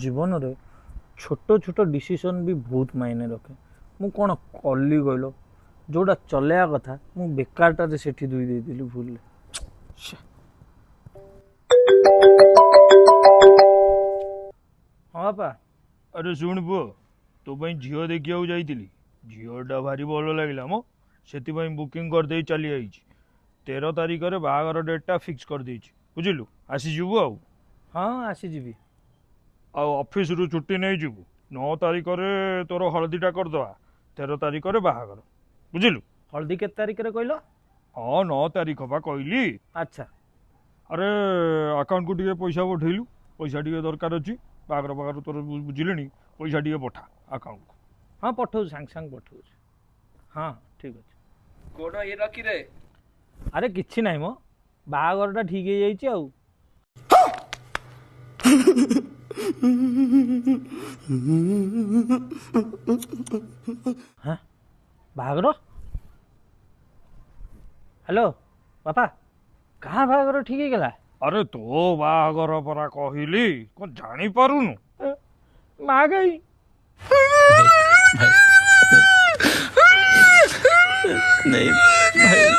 ଜୀବନରେ ଛୋଟ ଛୋଟ ଡିସିସନ୍ ବି ବହୁତ ମାଇନେ ରଖେ। ମୁଁ କ'ଣ କଲି କହିଲ? ଯେଉଁଟା ଚଲେଇବା କଥା, ମୁଁ ବେକାରଟାରେ ସେଠି ଧୋଇ ଦେଇଥିଲି ଭୁଲରେ। ଛେ। ହଁ ବାପା। ଆରେ ଶୁଣ ପୁଅ, ତୋ ପାଇଁ ଝିଅ ଦେଖିବାକୁ ଯାଇଥିଲି। ଝିଅଟା ଭାରି ଭଲ ଲାଗିଲା ମ, ସେଥିପାଇଁ ବୁକିଂ କରିଦେଇ ଚାଲି ଆଇଛି। 13 ତାରିଖରେ ବାହାଘର ଡେଟ୍ଟା ଫିକ୍ସ କରିଦେଇଛି, ବୁଝିଲୁ? ଆସିଯିବୁ ଆଉ। ହଁ, ଆସିଯିବି। ଆଉ ଅଫିସରୁ ଛୁଟି ନେଇଯିବୁ। 9 ତାରିଖରେ ତୋର ହଳଦୀଟା କରିଦେବା, 13 ତାରିଖରେ ବାହାଘର, ବୁଝିଲୁ? ହଳଦୀ କେତେ ତାରିଖରେ କହିଲ? ହଁ, 9 ତାରିଖ ବା କହିଲି। ଆଚ୍ଛା। ଆରେ, ଆକାଉଣ୍ଟକୁ ଟିକେ ପଇସା ପଠେଇଲୁ, ପଇସା ଟିକେ ଦରକାର ଅଛି। ବାହାଘର ବାହାଘର ତୋର ବୁଝିଲେଣି, ପଇସା ଟିକେ ପଠା ଆକାଉଣ୍ଟକୁ। ହଁ, ପଠଉଛି, ସାଙ୍ଗେ ସାଙ୍ଗେ ପଠଉଛି। ହଁ, ଠିକ୍ ଅଛି। କଣ ଇଏ ରଖିରେ? ଆରେ, କିଛି ନାହିଁ ମ, ବାହାଘରଟା ଠିକ୍ ହେଇଯାଇଛି ଆଉ। ହଁ, ବାହାଘର। ହ୍ୟାଲୋ ବାପା, କାହା ବାହାଘର ଠିକ୍ ହେଇଗଲା? ଆରେ, ତୋ ବାହାଘର ପରା କହିଲି, କଣ ଜାଣିପାରୁନୁ? ମା କାଇଁ? नहीं भाई।